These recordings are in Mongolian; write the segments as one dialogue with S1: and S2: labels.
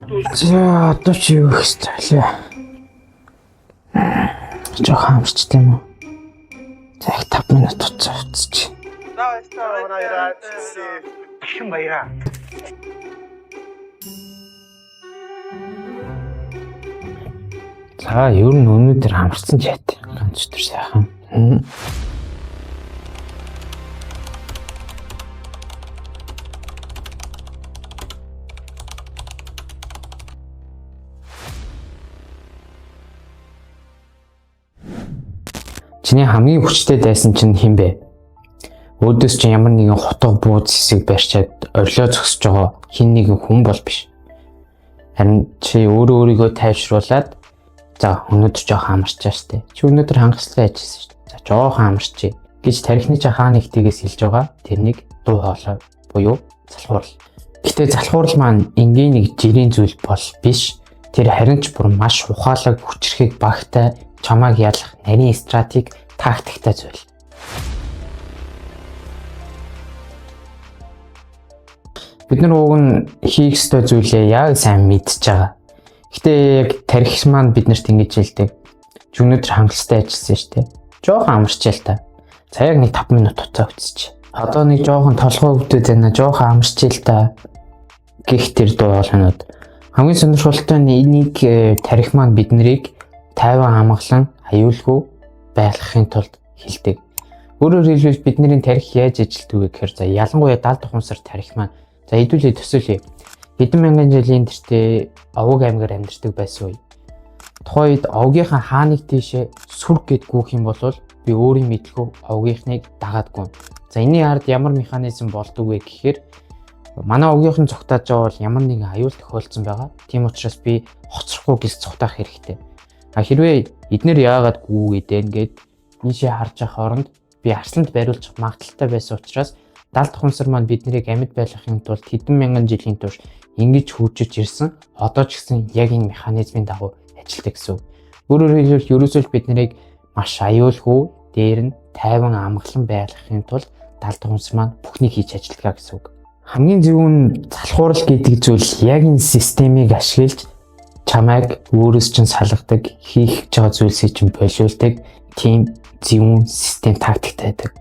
S1: За одоо чи юу хийх ёстой вэ? Жох амарчтай юм уу? За их 5 минут уцаа уцчих.
S2: За баярлалаа манай хоёроо. Дахин баяраа.
S1: За ер нь өнөөдөр амарсан ч яат. Ганц өдөр сайхан. Чиний хамгийн хүчтэй дайсан чинь хэн бэ? Өөдөөс чинь ямар нэгэн хутга бууз хэсэг барьчаад орилоо зөксөж байгаа хин нэгэн хүн бол биш. Харин чи өөрөө өөрийгөө тайвшруулад за өнөөдөр жоохон амарчаа штэ. Чи өнөөдөр хангалттай ажилласан штэ. За жоохон амарчи гэж тархины чинь хаа нэгтийгээс хэлж байгаа тэрнийг дуу хоолой буюу залхуурал. Гэтэ залхуурал маань энгийн нэг жирийн зүйл бол биш. Тэр харин ч бүр маш ухаалаг хүчрхэг багтай чамааг ялах нарийн стратеги тактиктай зүйл. Бид нар уг нь хийх ёстой зүйлээ яг сайн мэдж байгаа. Гэтэ яг тархи маань биднэрт ингэж хэлдэг. Чи өнөөдөр хангалттай ажилласан шүү дээ. Жохон амарчээ л та. За яг нэг 5 минут хуцаа үтсэж. Одоо нэг жоохон толгой өвдөд байна. Жоохон амарчээ л та гих тэр дуу хоолойнууд. Хамгийн сонирхолтой нь энийг тархи маань биднийг тайван амгалан аюулгүй байлгахын тулд хэлдэг. Өөрөөр хэлбэл бидний тархи яаж ажилтдаг вэ гэхээр за ялангуяа 70 тухамсар тархи маань за хэдүүлээ төсөөлье. Хэдэн мянган жилийн тэртээ овог аймгаар амьдардаг байсан үе. Тухайн үед овгийнхаа хаа нэг тийшээ сүрг гэд гүөх юм бол би өөрийн мэдлгүй овгийнхныг дагаадгүй. За энэний ард ямар механизм болдог вэ гэхээр манай овгийнх нь цогтааж байгаа бол ямар нэгэн аюул тохиолдсон байгаа. Тийм учраас би хоцрохгүй гис цогтаах хэрэгтэй. А хэрвээ эднэр яагаад гүүгээд вэ гэд ийшээ харж байгаа хооронд би арсланд бариулчих магадлалтай байсан учраас 70 тухамсар маань биднийг амьд байлгахын тулд хэдэн мянган жилийн турш ингэж хөгжиж ирсэн. Одоо ч гэсэн яг энэ механизмын дагуу ажилладаг гэсэн үг. Өөрөөр хэлбэл ерөөсөө л бид нарыг маш аюулгүй дээр нь тайван амгалан байлгахын тулд 70 тухамсар маань бүхнийг хийж ажилладаг гэсэн үг. Хамгийн зөв нь залхуурал гэдэг зүйл яг энэ системийг ашиглаж чамайг өөрөөс чинь салгадаг, хийх гэж байгаа зүйлсийг чинь болиулдаг тийм зөвүүн систем тактиктай байдаг.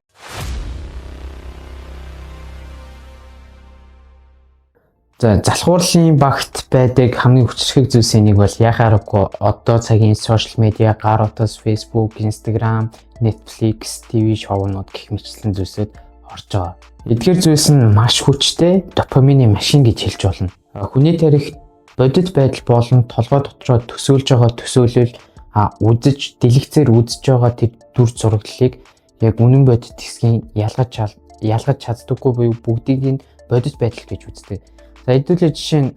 S1: За залхуурлын багт байдаг хамгийн хүчрхэг зүйлсийн нэг бол яхаа аргагүй одоо цагийн сошиал медиа, гар утас, Facebook, Instagram, Netflix, TV шоунууд гэх мэтчлэн зүйлсүүд орж байгаа. Эдгээр зүйлс нь маш хүчтэй допамины машин гэж хэлж болно. Хүний тарих бодит байдал болон толгой дотроо төсөөлж байгаа төсөөлөл үзэж дэлгэцээр үзэж байгаа тэр дүр зураглалыг яг үнэн бодит хэсгийн ялгаж чаддаггүй буюу бүгдийг нь бодит байдал гэж үздэг. За хэдүүлээ жишээ нь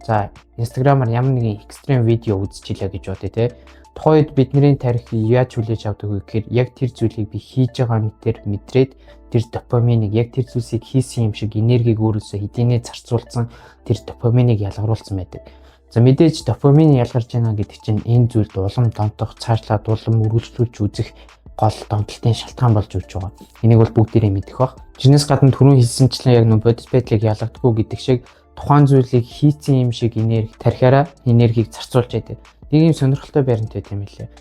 S1: за Instagram-аар ямар нэгэн экстрим видео үзчихлээ гэж бодъё те. Тухайн үед бидний тарих яаж хүлээж авдаг вэ гэхээр яг тэр зүйлийг би хийж байгаа мэтэр мэдрээд тэр допаминыг яг тэр зүйлсийг хийсэн юм шиг энергийг өөрөөсөө хэдийнэ зарцуулсан тэр допаминыг ялгаруулсан байдаг. За мэдээж допамин ялгарч байна гэдэг чинь энэ зүйлд улам донтох, цаашлаад улам үргэлжлүүлж үзэх гол донтолтын шалтгаан болж өгч байгаа. Энийг бол бүгдээрээ мэдэх бах. Жинээс гадна түрүүн хэлсэнчлэн яг нөө бодит байдлыг ялгадаггүй гэдэг шиг тухайн зүйлийг хийцэн юм шиг энерги тархиараа энергийг зарцуулж яадаг. Нэг юм сонирхолтой баримт байт юм лээ.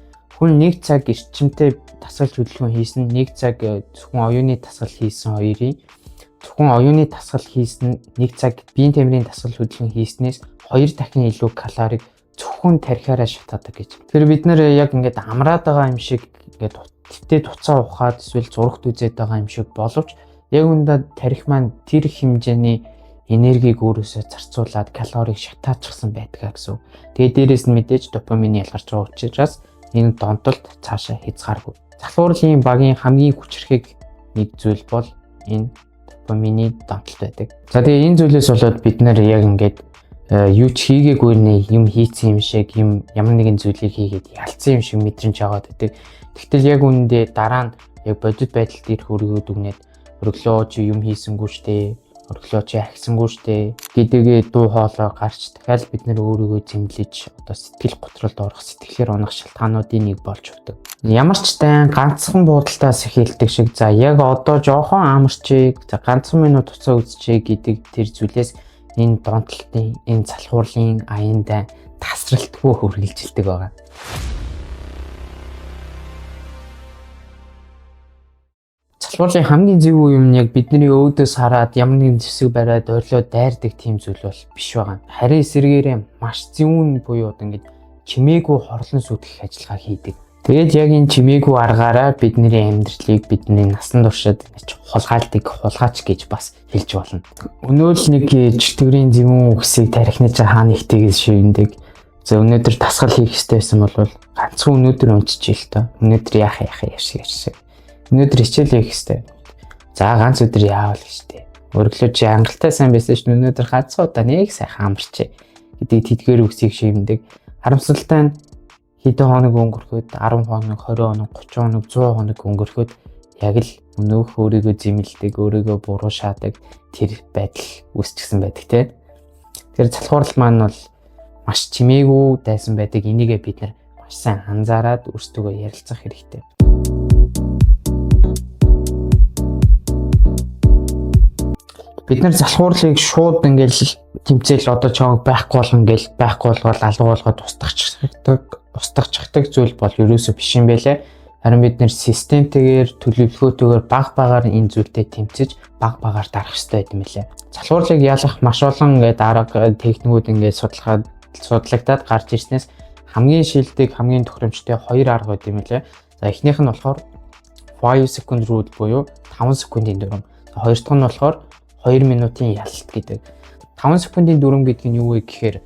S1: Хүн нэг цаг эрчимтэй дасгал хөдөлгөөн хийсэн, нэг цаг зөвхөн оюуны дасгал хийсэн хоёрын зөвхөн оюуны дасгал хийсэн нэг цаг биеийн тамирын дасгал хөдөлгөөн хийснээс 2 дахин илүү калорийг зөвхөн тархиараа шатаадаг гэж. Тэгэхээр бид нэр яг ингээд амраад байгаа юм шиг ингээд твтээ туцаа ухаад эсвэл зурагт үзээд байгаа юм шиг боловч яг үүндээ тарих маань тэр хэмжээний энергийг өөрөөсөө зарцуулаад калорийг шатаачихсан байдгаа гэсэн. Тэгээ дээрэс нь мэдээж допамин ялгарч байгаа учраас энэ донтолт цаашаа хязгааргүй. Залхуурлын багийн хамгийн хүчрхэг нэг зүйл бол энэ допамины донтолт байдаг. За тэгээ энэ зүйлээс болоод бид нэр яг ингээд юу ч хийгээгүй нэг юм хийцэн юм шиг юм ямар нэгэн зүйлийг хийгээд ялцсан юм шиг мэдрэмж аваад байдаг. Тэгтэл яг үүндээ дараа нь яг бодит байдалд ирэх өргөө дүгнээд өргөлөө чи юм хийсэнгүй штэ, өргөлөө чи ахисангүй штэ гэдгээ дуу хоолой гарч дахиад бид нэр өөрийгөө зэмлэж одоо сэтгэл готролд орох, сэтгэлээр унах шалтгаануудын нэг болж өгдөг. Ямар ч тань ганцхан буудалтаас эхэлдэг шиг за яг одоо жоохон амарчиг, за ганцхан минут туцаа үзчихье гэдэг тэр зүйлээс энэ донтолтын, энэ залхуурлын аяндаа тасралтгүй үргэлжилдэг байгаа. Залхуурлын хамгийн зөв юм нь яг бидний өөдөөс хараад ямар нэгэн зэвсэг бариад ойрлоо дайрдаг тийм зүйл бол биш байгаа. Харин эсрэгээрээ маш зөвүүн буюу одоо ингэж чимээгүй хорлон сүйтгэх ажиллагаа хийдэг. Тэгээд яг энэ чимээгүй аргаараа бидний амьдралыг, бидний насан туршид ингэж хулгайлдаг хулгайч гэж бас хэлж болно. Өнөө л нэг чөтгөрийн зөвүүн үгсийг тархины чинь хаа нэгтэйгээс шивэндэг. За, өнөөдөр дасгал хийх ёстой байсан бол ганцхан өнөөдөр унтчих л тоо. Өнөөдөр яах яах яшиг яшиг. Өнөөдөр хичээл хийх ёстой. За, ганц өдөр яавал гэж тээ. Өргөлөө чи хангалттай сайн байсан ш нь, өнөөдөр ганцхан удаа нэг сайхан амарчээ гэдэг тэдгээр үгсийг шивэндэг. Харамсалтай нь хэдэн хоног өнгөрөхөд, 10 хоног, 20 хоног, 30 хоног, 100 хоног өнгөрөхөд яг л өнөөх өөрийгөө зэмлэдэг, өөрийгөө буруу шаадаг тэр байдал үүсчихсэн байдаг те. Тэгэхээр залхуурал маань бол маш чимээгүй дайсан байдаг. Энийгээ бид нар маш сайн анзаараад өөрсдөө ярилцах хэрэгтэй. Бид нар залхуурлыг шууд ингээл тэмцээл одоо чамайг байхгүй болгон гээл байхгүй болгоод алга болгоод устгахчихдаг зүйл бол ерөөсөө биш юм байлээ. Харин бид нэр системтэйгээр, төлөвлөгөөтэйгээр баг багаар энэ зүйлтэй тэмцэж, баг багаар дарах хэрэгтэй байт юм лээ. Залхуурлыг ялах маш олон ингээд арга техникүүд ингээд судалгаа судлагдаад гарч ирснээс хамгийн шилдэг, хамгийн тохиромжтой хоёр арга байт юм лээ. За, эхнийх нь болохоор 5 second rule буюу 5 секундын дүрэм. Хоёр дахь нь болохоор 2 минутын ялалт гэдэг. 5 секундын дүрэм гэдэг нь юу вэ гэхээр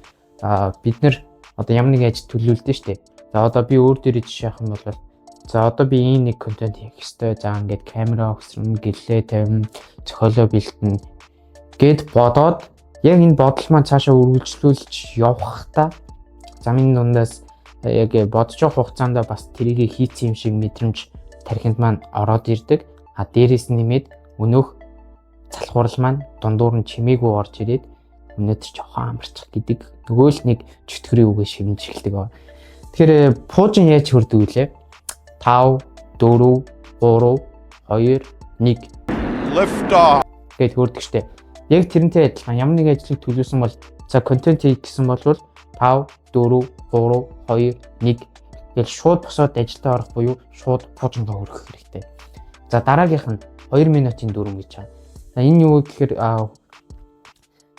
S1: бид нар одоо ямар нэгэн ажил төлөвлөдөө шүү дээ. За, одоо би өөр дээрээ жишээ авах юм бол, за, одоо би ийм нэг контент хийх ёстой. За, ингээд камера өгсөрнө, гэрлээ тавина, зохиолоо бэлтэнэ гэд бодоод яг энэ бодол маань цаашаа үргэлжлүүлж явахдаа замын дундаас яг бодож явах хугацаанд бас тэрийгэ хийцэн юм шиг мэдрэмж тархинд маань ороод ирдэг. А дээрээс нь нэмээд өнөөх залхуурал маань дундуур нь чимээгүй орж ирээд өнөөдөр жоохон амарчих гэдэг нөгөө л нэг чөтгөрийн үгээ шивнэж эхэлдэг ба. Тэгэхээр пуужин яаж хөрдөг вүлээ? 5 4 3 2 1
S2: Lift off.
S1: Гэт хөрдөг штэ. Яг тэрнтэй адилхан ямар нэг ажлыг төлөвлөсөн бол, за, контент хийх гэсэн бол 5 4 3 2 1 гэл шууд босоод ажилдаа орох буюу шууд пуужиндаа хүрэх хэрэгтэй. За, дараагийнх нь 2 минутын дүрэм гэж байна. За, энэ юу гэхээр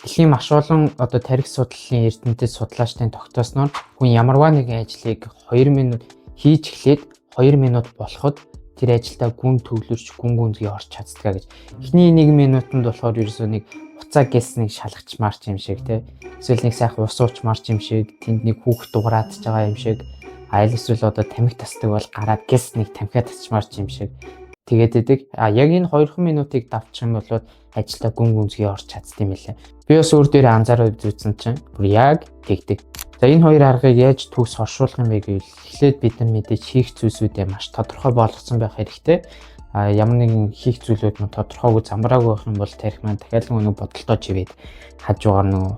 S1: дэлхийн маш олон одоо тархи судлалын эрдэмтэд судлаачдын тогтоосноор хүн ямарваа нэгэн ажлыг 2 минут хийж эхлээд 2 минут болоход тэр ажилдаа гүн төвлөрч, гүн гүнзгий орч чаддгаа гэж. Эхний 1 минутанд болохоор ерөөсөө нэг уцаа гэс нэг шалгачмаар ч юм шиг те. Эсвэл нэг сайхан ус уучмаар ч юм шиг, тэнд нэг хүүхд дуграад ч байгаа юм шиг. Аль эсвэл одоо тамхи тасдаг бол гараад гэс нэг тамхиа тасчмаар ч юм шиг тэгээд идэг. А яг энэ 2 минутыг давчих юм бол ажилдаа гүн гүнзгий орч чадд юм лээ. Би бас өөр дээр анзаараад үзсэн чинь бүр яг тэгдэг. За, энэ хоёр аргыг яаж төгс оршуулах юм бэ гэвэл эхлээд бид нар мэдээж хийх зүйлсүүдээ маш тодорхой болгоцсон байх хэрэгтэй. А ямар нэгэн хийх зүйлүүд нь тодорхойгүй, замбраагүй байх юм бол тархи маань дахиад нэг бодолтой чивээд хажуугаар нөгөө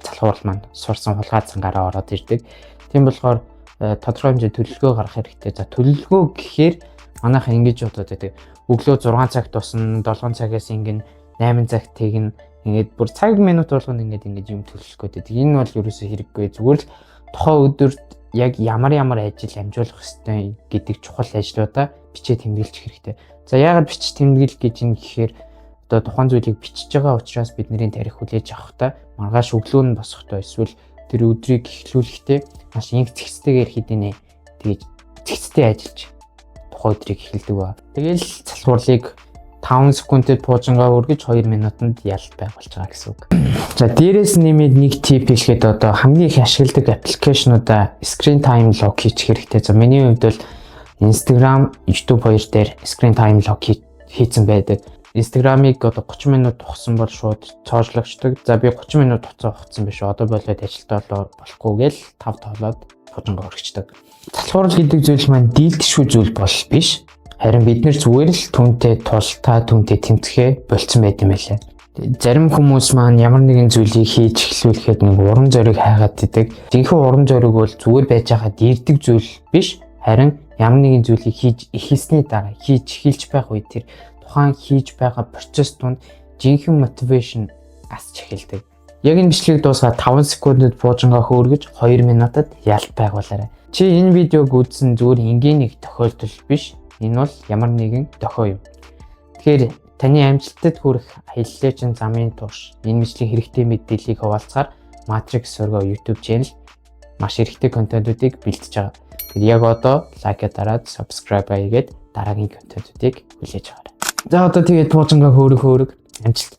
S1: залхуурал маань сурсан хулгай цангаараа ороод ирдэг. Тийм болохоор тодорхой хэмжээ төлөвлөгөө гаргах хэрэгтэй. За, төлөвлөгөө гэхээр манайхан ингэж бодоод байдаг. Өглөө 6 цагт усан, 7 цагаас ингэн, 8 цагт тэгнэ. Ингээд бүр цаг минут болгоно ингээд ингэж юм төлөвлөх гэдэг. Энэ бол ерөөсөө хэрэггүй. Зүгээр л тухайн өдөрт яг ямар ямар ажил амжуулах ёстой гэдэг чухал ажлуудаа бичээ тэмдэглэж хэрэгтэй. За, яагаад бичиж тэмдэглэл гэж юм гэхээр одоо тухайн зүйлийг бичиж байгаа учраас бидний тарих хүлээж авахдаа маргааш өглөө нь босохдоо эсвэл тэр өдрийг эхлүүлэхдээ маш инх зэгцтэйгээр хэдийнэ тэгэж зэгцтэй ажиллаж тухайн өдрийг эхэлдэг ба. Тэгэл залхуурлыг 5 секундэд пуужингаа өргөж 2 минутанд ялт байгуулж байгаа гэсэн үг. За, дээрээс нэмээд нэг tip хэлэхэд одоо хамгийн их ашигладаг application уудаа screen time lock хийчих хэрэгтэй. За, миний хувьд бол Instagram, YouTube хоёр дээр screen time lock хийцэн байдаг. Instagram-ыг одоо 30 минут ухсан бол шууд цоожлогчдөг. За, би 30 минут хугацаа ухсан биш. Одоо болоод ажилдаа болохгүй гээл тав тоолоод пуужингаа өргөчдөг. Залхуурал гэдэг зүйл маань дийлдэшгүй зүйл бол биш. Харин бид нэр зүгээр л түүнтэй тултаа, түүнтэй тэмцэхээ болцсон байт юм байлаа. Зарим хүмүүс маань ямар нэгэн зүйлийг хийж эхлүүлэхэд нэг урам зориг хайгаад идэг. Жинхэнэ урам зориг бол зүгээр байж байхад ирдэг зүйл биш. Харин ямар нэгэн зүйлийг хийж эхэлсний дараа, хийж эхэлж байх үед тэр тухайн хийж байгаа процесс тунд жинхэнэ motivation асч эхэлдэг. Яг энэ бичлэгийг дуусгаад 5 секундэд пуужингаа хөөргөж, 2 минутад ялт байгуулаарай. Чи энэ видеог үзсэн зүгээр энгийн нэг тохиолдол биш. Энэ бол ямар нэгэн дохио юм. Тэгэхээр таны амжилтад хүрэх аяллаа замын турш энэ бичлэгийн хэрэгтэй мэдээллийг хуваалцахаар Matrix Sorgo YouTube channel маш хэрэгтэй контентуудыг бэлтэж байгаа. Тэгэхээр яг одоо like дараад, subscribe хийгээд дараагийн контентуудыг хүлээж аваарай. За, одоо тэгээд пуужингаа хөөрөг хөөрөг, амжилт.